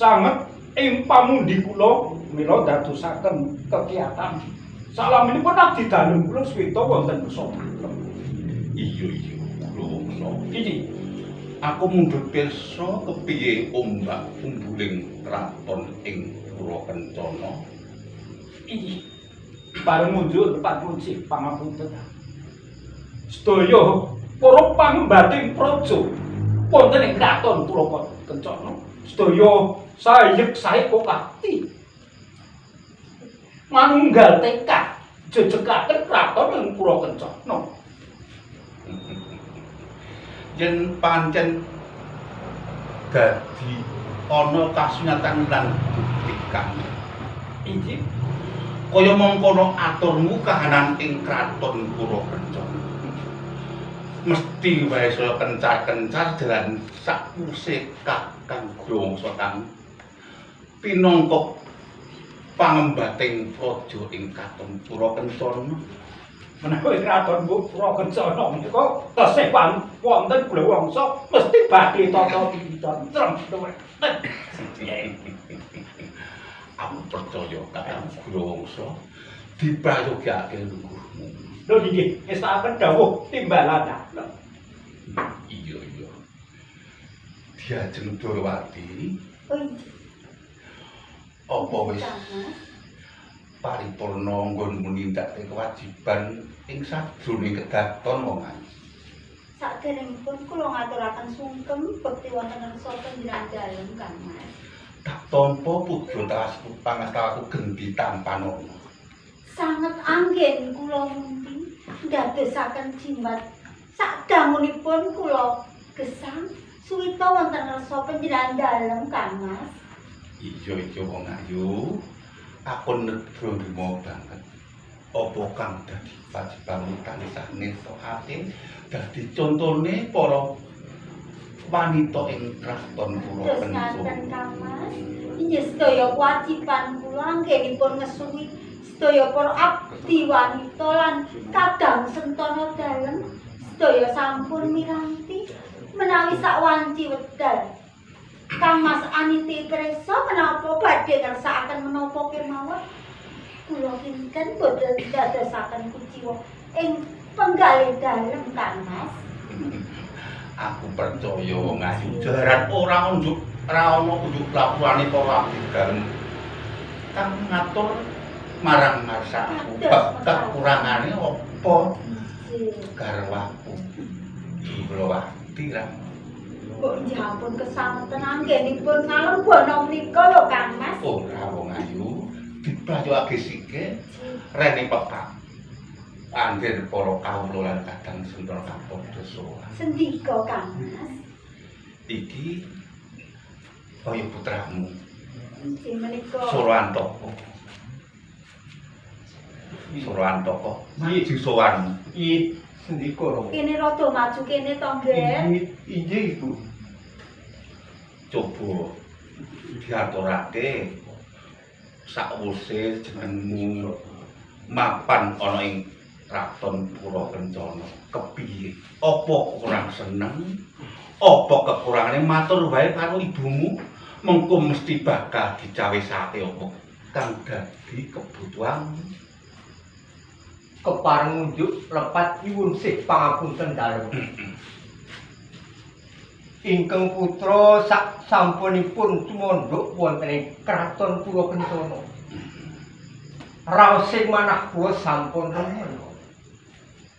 Sanget ing pamundi kula mila dadosaken kegiatan. Salaminipun abdi dalem kula swita wonten kersa dalem. Iya iya kula wangsa. Iki aku mundhut pirsa kepiye ombak umbuling kraton ing Pura Kencana. Iki bareng mundur lepat puji pangapunten. Sedaya para pangembating praja wonten ing kraton Pura Kencana sedaya sayek sae kokati manunggal tekad jejekaken kraton ing Pura Kencana. Yen pancen dadi ana kasunyatan lan bukti kang inggih kaya mengkono aturmu kahanan ing kraton Pura Kencana mesti wae saya kencar-kencar jalan sakwuse Kakang Grawangsa kang pinangka pangembating praja ing kraton Pura Kencana. Menawi kraton Pura Kencana menika tesih wonten Grawangsa mesti badhe tata tentrem. Aku percaya Kakang Grawangsa diprayogake lungguhmu. Lho nggih, ngestakaken dawuh timbalan. Iya iya. Diajeng Durwati. Apa wis paripurna nggonmu nindakake kewajiban ing sajroning kedaton wong ayu? Saderengipun kula ngaturaken sungkem bekti wonten ngersa panjenengan dalem Kang Mas. Tak tampa puja tasku pangastaku gendi tampanana. Sanget anggen kula mundi ndadosaken jimat sadangunipun kula gesang suwita wonten ngersa panjenengan dalem Kang Mas. Iya iya wong ayu, aku nedra nrimo banget. Apa kang dadi wajibanmu tansah ngetokake dadi contone para wanita ing kraton Pura Kencana. Kang Mas, inggih sedaya kewajiban kula anggenipun ngesuwi sedaya para abdi wanita lan kadang sentana dalem sedaya sampun miranti menawi sakwanci wedal. Kang Mas aniti prisa menapa badhe ngersakaken menapa kemawon kula kinten boten dadosaken kuciwa ing penggalih dalem Kang Mas. Aku percaya wong ayu jaran ora unjuk ora ana unjuk lapurane para abdi dalem kang ngatur marang masaku bab kekurangane apa garwaku Durwati ra. Mbok nggih ampun kesameten anggenipun ngalembana menika lho Kang Mas. Ora wong ayu diprayogake sike rene pepak anggen para kawula lan kadang sentana kapadha sowan. Sendika Kang Mas. Iki kaya putramu. Inggih menika Surantaka. Surantaka maju sowan. Iya, sendika Rama. Kene rada maju kene to, Nggih. Inggih, Ibu. Coba diaturake Sakwuse jenengmu mapan ana ing Kraton Pura Kencana, kepiye? Apa kurang seneng? Apa kekurangane matur wae karo ibumu? Mengko mesti bakal dicawisake apa kang dadi kebutuhanmu. Kepareng ngunjuk lepat nyuwun sih pangapunten dalem. Ingkang putra sak sampunipun tumandhuk wonten ing Kraton Pura Kencana. Raosing manah kula sampun remen.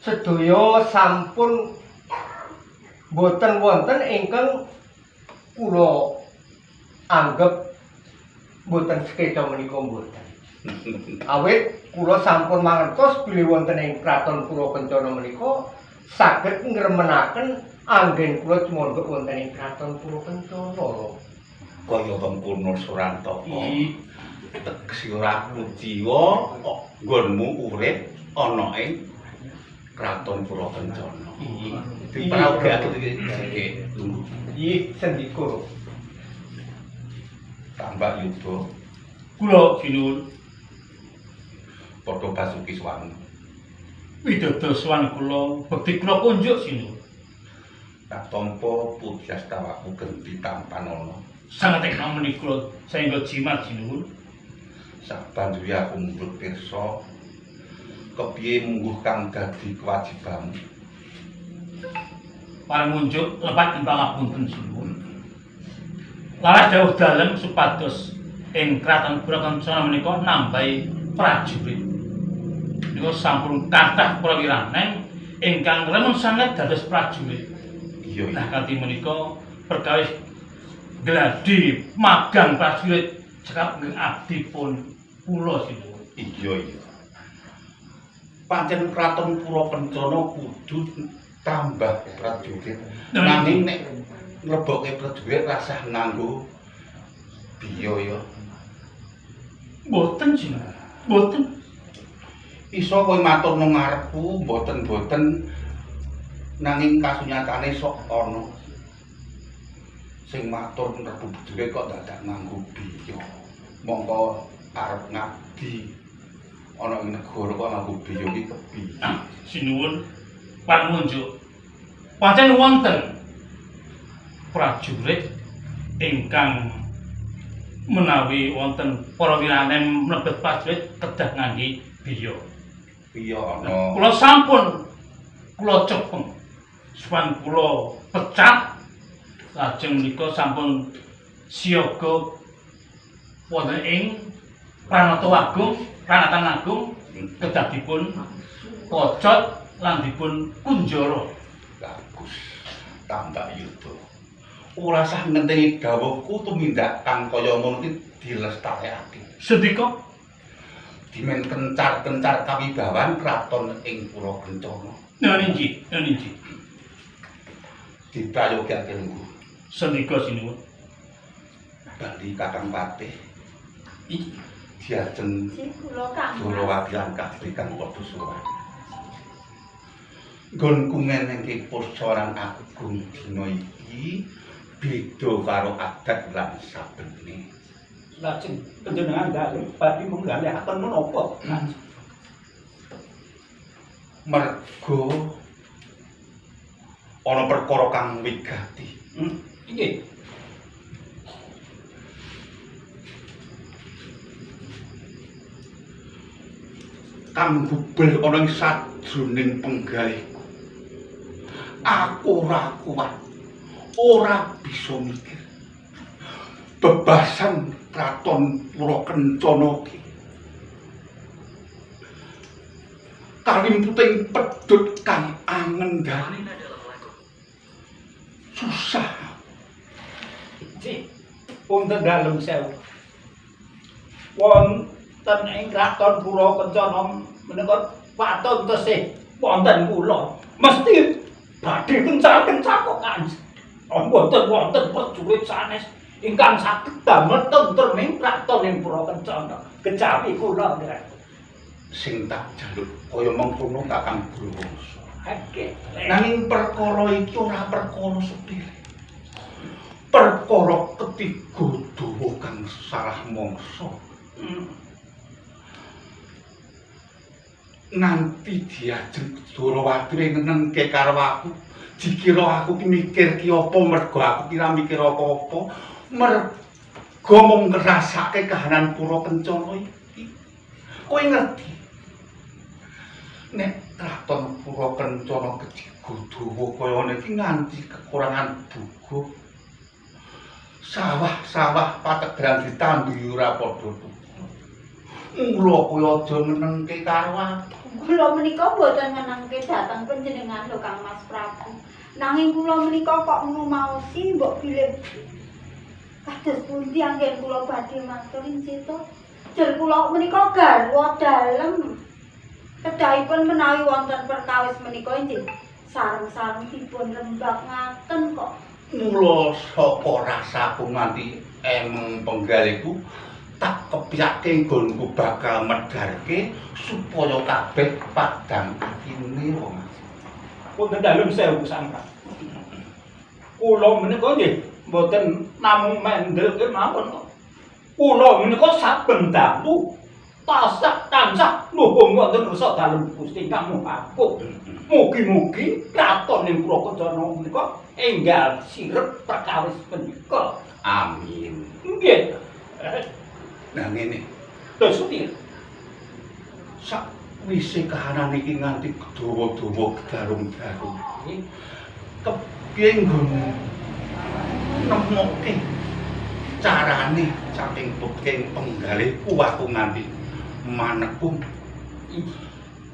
Sedaya sampun boten wonten ingkang kula anggep boten sekeca menika mboten. Awit kula sampun mangertos bilih wonten ing Kraton Pura Kencana menika saged ngremenaken anggen kula tumandhuk wonten ing Kraton Pura Kencana. Kaya mengkono Surantaka. Tegese ora kuciwa nggonmu urip ana ing Kraton Pura Kencana. Dipraogake iki lungguh. Nggih, sendika. Tambak Yuda. Kula sinuwun. Padha basuki suwan. Widodo suwan kula bekti kula kunjuk sinuwun. Tak tampa pudyastawaku genti tampanana. Sanget ing menika saengga jimat sinuwun. Sabanjure aku mundhut pirsa kepiye mungguh kang dadi kewajibanmu. Pareng ngunjuk lepat ing pangapunten sinuwun. Laras dawuh dalem supados ing Kraton Pura Kencana menika nambahi prajurit. Menika sampun kathah prawiranen ingkang remen sanget dados prajurit. Iya. Nah kanthi menika perkawis gladi magang prajurit cekap nggih abdi pun kula sinuwun. Iya iya. Pancen Kraton Pura Kencana kudu tambah prajurit. Nanging nek nglebokke prajurit rasah nganggo biaya. Mboten sinuwun. Mboten. Iso kowe matur nang ngarepku mboten-mboten nanging kasunyatane sok ana sing matur mlebu prajurit kok dadak nganggo biya. Mongko arep ngabdi ana ing negara kok nganggo biya iki kepiye? Sinuwun pangunjuk. Pancen wonten prajurit ingkang menawi wonten para wiranen mlebet prajurit kedah ngangge biya. Biya ana. Kula sampun kula cepeng. Suwan kula pecat lajeng menika sampun siaga wonten ing Pranata Agung, Pranatan Agung kedah dipun pocot lan dipun kunjara. Bagus. Tambak Yuda. Ora sah ngenteni dawuhku tumindak kang kaya ngono iki dilestarekake. Sendika dimen kencar-kencar kawibawan kraton ing Pura Kencana. Nggih, nggih. Diprayogake lungguh. Sendika sinuwun. Bali Kakang Patih. Iki diajeng kula Kang. Durawati lan Kadri kang padha sowan. Nggonku ngenengke posoran agung dina iki beda karo adat lan sabene. Lajeng panjenengan dalem badhe menggalihaken menapa? Mergo ana perkara kang wigati. Inggih. Kang bubel ana ing sajroning penggalihku. Aku ora kuat, ora bisa mikir. Bebasan Kraton Pura Kencana iki kalimputing pedhut kang angendani. Susah. Cik, wonten dalem sewu. Wonten ing Kraton Pura Kencana menika waton tesih wonten kula. Mesti badhe kencar-kencar kok kan. Mboten wonten prajurit sanes ingkang saged damel tentrem ing kraton ing Pura Kencana kecawi kula nderek. Sing tak jaluk kaya mengkono Kakang Gurwangsa. Nggih. Nanging perkara iki ora perkara sepele. Perkara ketiga dawa kang salah mangsa. Nganti diajeng Dorawati ngenengke karo aku, dikira aku ki mikir ki apa mergo aku ki ora mikir apa-apa, mergo mung ngrasake kahanan Pura Kencana iki. Kowe ngerti? Nek kraton Pura Kencana ketiga dawa kaya ngene iki nganti kekurangan bugo. Sawah-sawah pategeran ditanduri ora padha tuku. Mula kowe aja ngenengke karo aku. Kula menika mboten ngenengke dhateng panjenengan lho Kang Mas Prabu. Nanging kula menika kok ngumaosi mbok bilih kados pundi anggen kula badhe matur inggih to. Jer kula menika garwa dalem. Kedahipun menawi wonten perkawis menika inggih sareng-sareng dipun rembag ngaten kok. Mula saka rasaku nganti emeng penggaliku tak kepyake nggonku bakal medharke supaya kabeh padhang atine wong. Wonten dalem sewu Sang Prabu. Kula menika nggih mboten namung mendel kemawon kok. Kula menika saben dalu tansah tansah nuhun wonten kersa dalem Gusti Kang Maha Agung. Mugi-mugi kraton ing Pura Kencana menika enggal sirep perkawis menika. Amin. Nggih. Nah ngene. Terus piye? Sakwise kahanan iki nganti dawa-dawa gedarung-darung. Kepiye nggon nemoke carane saking peking penggalihku aku nganti manekung.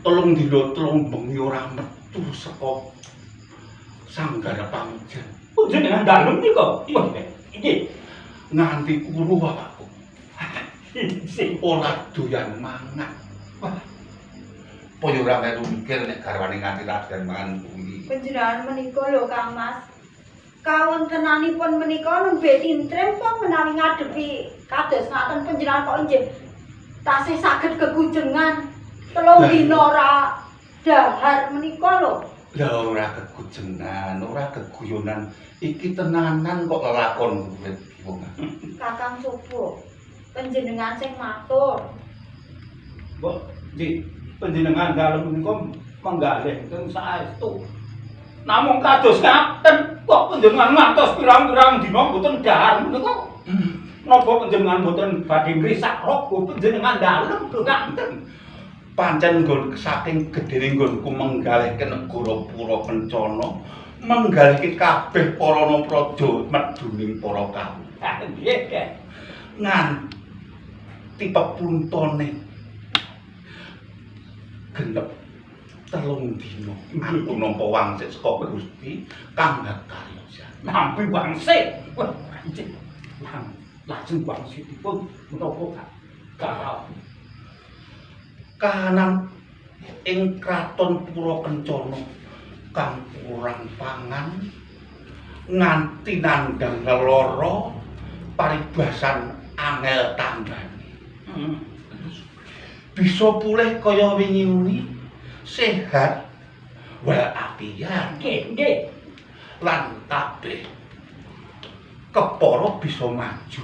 Telung dina telung bengi ora metu saka sanggar pamujan. Panjenengan dalem nika. Nggih. Nganti kuru awakku. Sing ora doyan mangan. Wah. Apa ya ora melu mikir nek garwane nganti ra doyan mangan kuwi. Panjenengan menika lho Kang Mas. Kawontenanipun menika nembe tintrem kok menawi ngadepi kados ngaten panjenengan kok nggih tasih saged kegujengan telung dina ora dahar menika lho. Lah ora kegujengan, ora keguyonan. Iki tenanan kok lelakon urip iki wong. Kakang Subo, panjenengan sing matur. Mbok nggih panjenengan dalem menika menggalih ingkang saestu. Namung kados ngaten kok panjenengan ngantos pirang-pirang dina mboten dahar menika. Napa panjenengan mboten badhe ngrisak raga panjenengan dalem lho ngaten. Pancen nggon saking gedene nggonku menggalihke negara Pura Kencana, menggalihke kabeh para praja meduning para kawula. Nggih. Nganti pepuntone genep 3 dina aku nampa wangsit saka Gusti Kang Karya. Nampi wangsit. Wah, nggih. Lajeng wangsitipun menapa Kang? Kahanan ing kraton Pura Kencana kang kurang pangan nganti nandhang lelara paribasan angel tambane. Bisa pulih kaya wingi-wingi, sehat wal afiat. Nggih, nggih. Lan kabeh kepara bisa maju.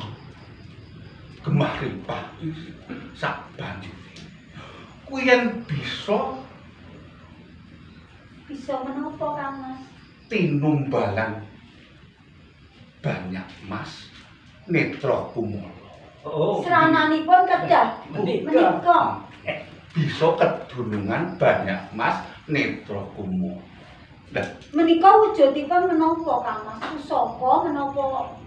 Gemah ripah sak banjure. Kuwi yen bisa bisa menapa Kang Mas? Tinumbalan banyak mas netra kumala. Oh. Srananipun kedah menika. Bisa kedunungan banyak mas netra kumala. Lah menika wujudipun menapa Kang Mas? Pusaka menapa?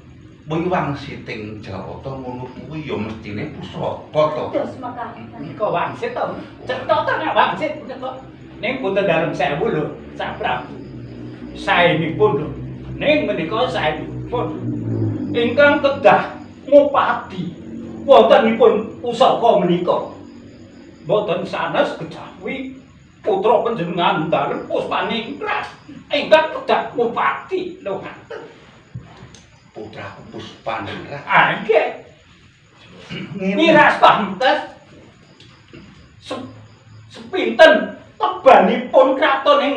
Kuwi wangsiting Jawata ngono kuwi ya mestine pusaka to. Terus mekaten. Menika wangsit to. Cetha to nek wangsit menika. Ning punten dalem sewu lho, Sang Prabu. Saenipun lho. Ning menika saenipun ingkang kedah ngupadi wontenipun pusaka menika. Mboten sanes kejawi putra panjenengan dalem Puspaningrat ingkang kedah ngupadi lho ngaten. Putraku Puspaningrat. Ah nggih. Miras pantes sepinten tebanipun kraton ing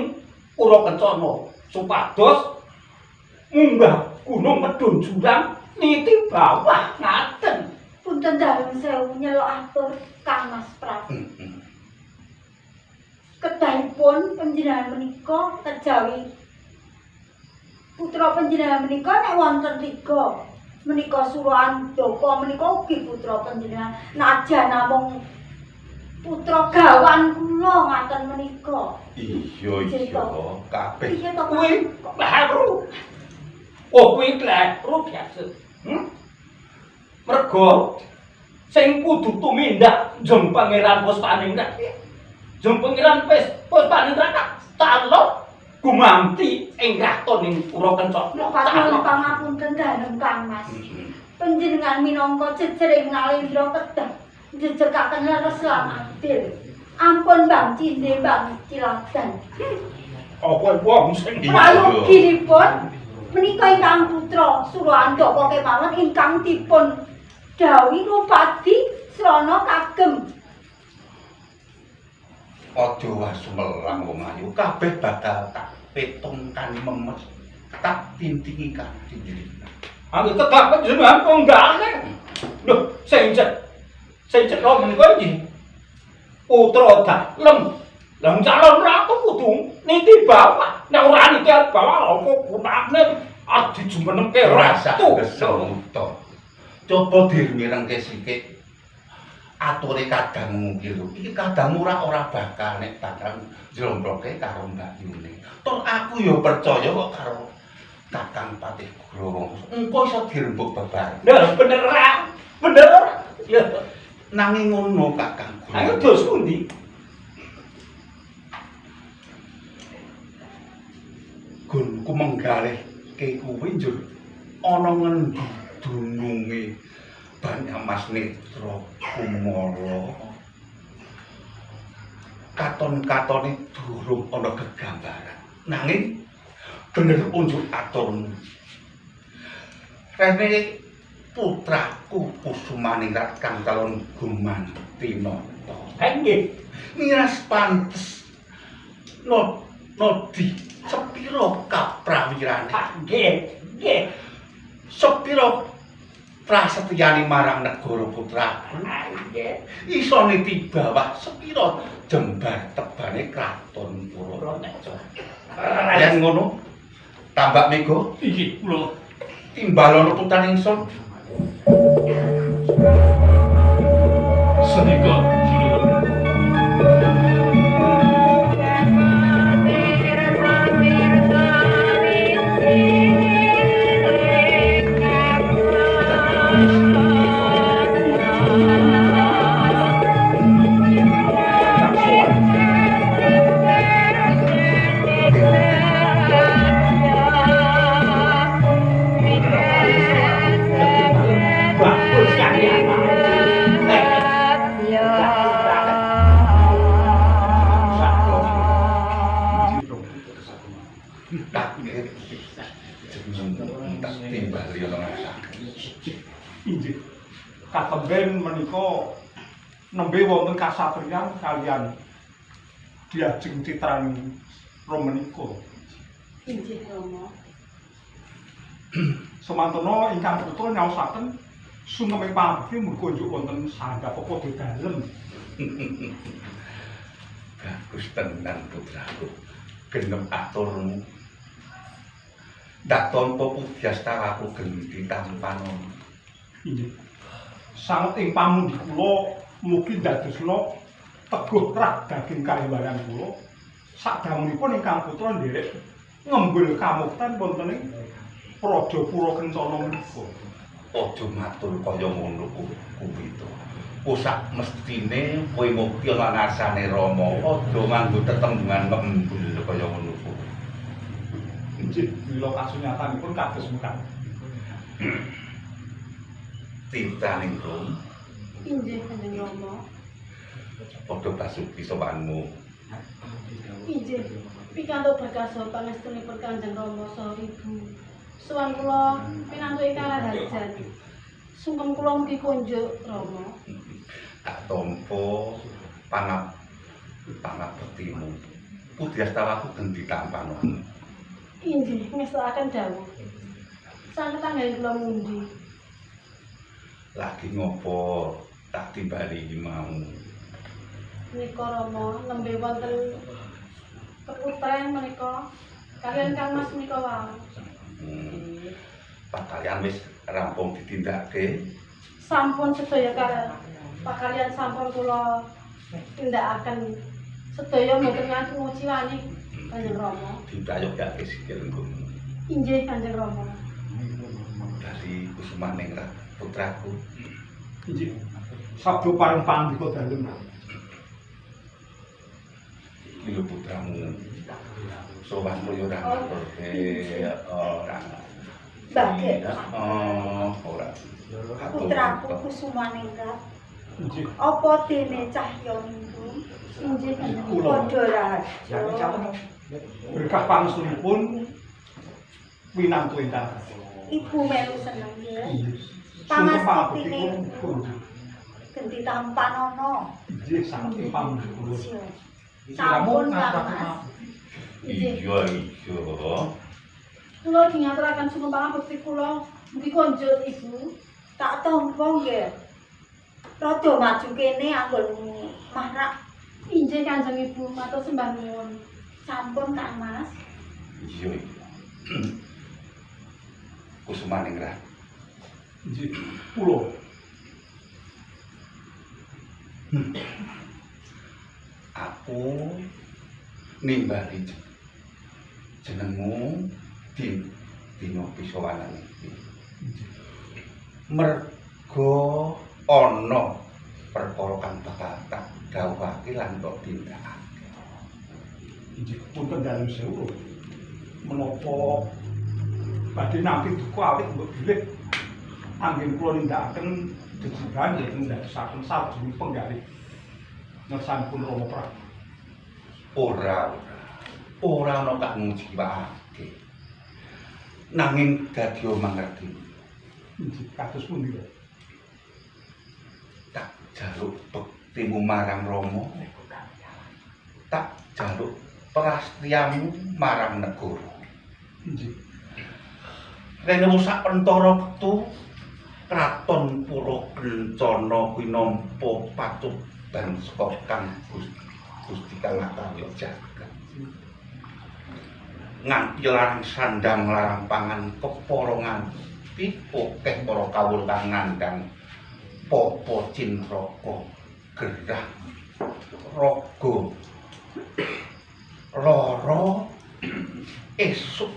Pura Kencana supados munggah gunung medhun jurang niti bawah ngaten. Punten dalem sewu nyelok atur Kang Mas Prabu. Kedahipun panjenengan menika kejawi putra panjenengan menika nek wonten tiga menika Surandaka menika ugi putra panjenengan najan namung putra gawan kula ngaten menika. Iya iya kabeh. Piye to Kuwi kleru. Oh kuwi kleru biasa. Mergo sing kudu tumindak Jeng Pangeran Puspaningrat. Jeng Pangeran Puspaningrat talon gumanti ing kraton ing Pura Kencana. Panuwun pangapunten dalem Kang Mas. Panjenengan minangka jejering Nalendra kedah njejekaken leres lan adil. Ampun Bang Cinde Bang Ciladan. Apa wong sing prayoginipun menika ingkang putra Surandaka kemawon ingkang dipun dawuhi ngupadi srana kagem. Aja wasumelang wong ayu, kabeh bakal tak petungkan memes, tak tintingi kanthi diri. Aku tetap panjenengan ponggane. Lho, sing cetha menika iki putra dalem. Lah calon ratu kudu niti bawah. Nek ora niti bawah apa gunane arep dijumenengke ratu. Kesemuta. Coba dirmirengke sithik. Ature kadangmu ki lho. Iki kadangmu ora bakal nek bakal njlomproke karo Mbak Yune. Tur aku ya percaya kok karo Kakang Patih Grawangsa. Engko iso dirembug babar. Lho bener ra? Bener ora? Ya. Nanging ngono Kakang. Ayo dos pundi? Gonku menggalihke kuwi njur ana ngendi dununge Banyamas Netra Kumala. Katon-katone durung ana gegambaran. Nanging bener unjuk aturmu. Rene putraku Kusumaningrat kang calon gumanti nata. Nggih. Miras pantes nodi sepira kaprawirane. Nggih, nggih. Sepira prasetyane marang negara putraku. Nggih. Iso niti bawah sepira jembar tebane kraton Pura. Yen ngono tambak mega inggih kula timbalono putrane ingsun. Sendika sinuwun. Inggih. Katemben menika nembe wonten kasatriyan kaliyan Diajeng Citraning menika. Inggih, Rama. Semantena ingkang putra nyaosaken sungkeming pamrih muga njuk wonten sandhap padha dalem. Bagus tenan putraku. Genep aturmu. Ndak tampa pudyastawaku gendhi tampanono. Inggih. Sanget ing pamundi kula mugi ndadosna teguh rah daging kahiwayan kula. Sakdangunipun ingkang putra nderek ngembul kamukten wonten ing Praja Pura Kencana menika. Aja matur kaya ngono kuwi to. Sak mestine kowe mukti ana ngarsane Rama, aja nganggo tetembungan ngembul kaya ngono kuwi. Inggih, mila kasunyatanipun kados mekaten. Tintaning Rum. Inggih, Kanjeng Rama. Padha basuki sowanmu. Inggih, pikantuk berkah saha pangestunipun Kanjeng Rama saha Ibu. Sowan kula pinantu ingkang raharjan. Sungkem kula mugi kunjuk Rama. Tak tampa pangabektimu. Pudyastawaku gendi tampanono. Inggih, ngestokaken dawuh. Sanget anggen kula mundi. Lagi ngopo tak timbali iki mau? Nika Rama nembe wonten Keputren menika kaliyan Kang Mas menika wau. Pakalian wis rampung ditindakake. Sampun sedaya pakalian sampun kula tindakaken sedaya mboten nganti nguciwani Kanjeng Rama. Diprayogake sikil nggonmu. Inggih Kanjeng Rama. Dari Kusumaningrat putraku. Inggih. Sabda paring pangandika dalem. Iki lho putramu. Sowan kaya ora ngaturke ora. Mbah. Oh, ora. Putraku Kusumaningrat. Inggih. Apa dene Cahya Ningrum? Inggih Kanjeng. Kula. Padha raharja. Berkah pangestunipun winantu ingkang. Ibu melu seneng nggih. Sungkem Pangastitine pangabekti kula. Genti tampanana. Inggih sanget ing pamundi kula. Sampun Kang Mas. Inggih. Iya, iya. Kula ngaturaken sungkem pangabekti kula mugi konjuk Ibu. Tak tampa nggih. Rada maju kene anggonmu mahrak. Inggih Kanjeng Ibu, matur sembah nuwun. Sampun Kang Mas. Iya, iya. Kusumaningrat. Inggih. Kula. Aku nimbali jenengmu di dina pisowanan iki. Merga ana perkara kang bakal tak dawuhake lan tak tindakake. Inggih punten dalem sewu. Menapa badhe nampi duka awit mbok bilih anggen kula nindakaken jejibahan boten ndadosaken sajroning penggalih ngersanipun Rama Prabu. Ora, ora. Ora ana kang ngujiwake. Nanging dadi mangerti. Inggih kados pundi lho? Tak jaluk bektimu marang Rama. Tak jaluk prasetyamu marang negara. Inggih. Rene sak pentara wektu Kraton Pura Kencana kuwi nampa patuban saka Kang Gusti Kang Akarya Jagat. Nganti larang sandang larang pangan kepara nganti akeh para kawula kang ngandang papa cintraka gerah raga lara esuk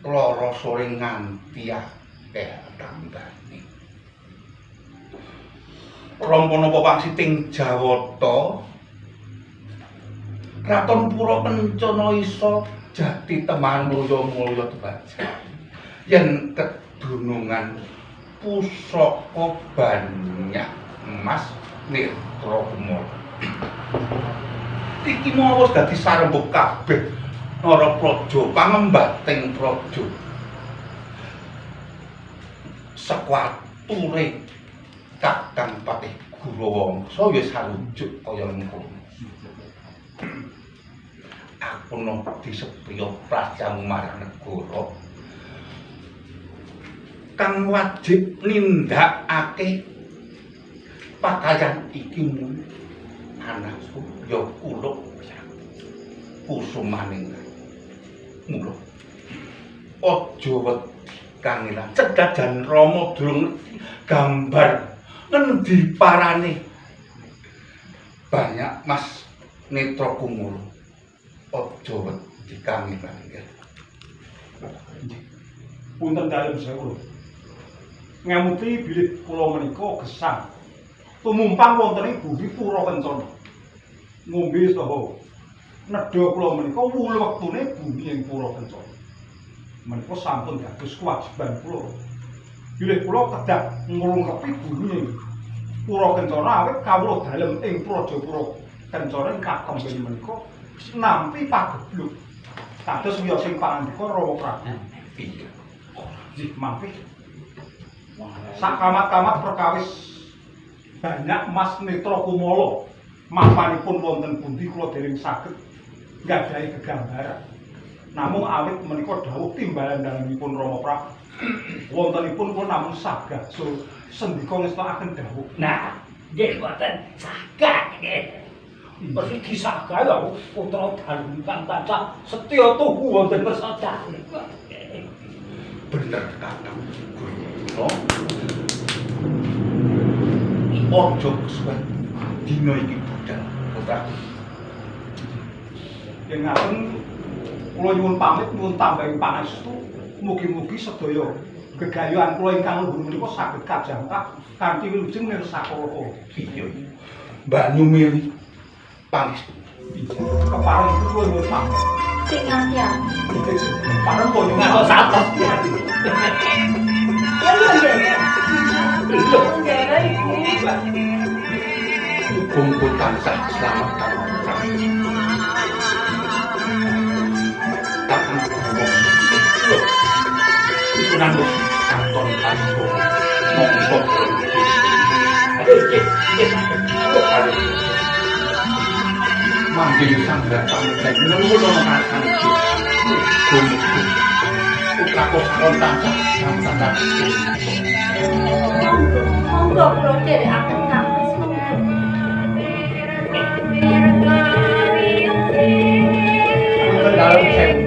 lara sore nganti akeh tambane. Rangka napa pangsiting Jawata Kraton Pura Kencana isa jati teman mulya-mulya tebajan. Yen kedunungan pusaka banyak emas netra kumala. Iki mau wis dadi sarembug kabeh nara praja pangembating praja. Sekwature Kakang Patih Gurawangsa ya sarujuk kaya mengkono. Aku no disepriya prajamu marang negara kang wajib nindakake pakayan iki mu anakku ya kuluk kusumaning mula aja wedi kangelan cedajan Rama durung ngerti gambar ngendi parane banyak Mas Netra Kumala aja wedi kangelan. Punten dalem sewu. Ngemuti bilih kula menika gesang tumumpang wonten ing bumi Pura Kencana. Ngombe saha nedha kula menika wulu wektune bumi ing Pura Kencana. Menika sampun dados kewajiban kula. Bilih kula kedah ngrungkepi bumi ing Pura Kencana awit kawula dalem ing Praja Pura Kencana ing kakembene menika nampi pagebluk. Kados wiyosing pangandika Rama Prabu. Iya. Nggih, mangke. Sakamat-kamat perkawis banyak Mas Netra Kumala mapanipun wonten pundi kula dereng saged nggadahi gegambaran. Namung awit menika dawuh timbalan dalemipun Rama Prabu. Wontenipun kula namung sagah so sendika ngestakaken dawuh. Nah, nggih boten sagah nggih. Mesti disagahi aku putra dalem kang tansah setya tuhu wonten ngersa dalem. Bener kata guru. Ojo kesuwen dina iki budal putraku. Yen ngaten kula nyuwun pamit nyuwun tambahi pangestu mugi-mugi sedaya gegayuhan kula ingkang luhur menika saged kajangkah kanthi wilujeng nirsakala. Iya. Mbak Nyumili pangestu. Kepareng kula nyuwun pamit. Sing ati-ati. Pareng kula nyuwun Ngatos atos. Ya iya nderek. Nderek Ibu. Muga-muga tansah slamet karo putraku. Kakang Guru. Sunan Katon Kalibo mongso manggil sanggar pamujat nuwun ana kasane. Muga-muga putraku saron tansah tansah. Monggo, monggo kula dherekaken Kang Mas. Wonten dalem sewu.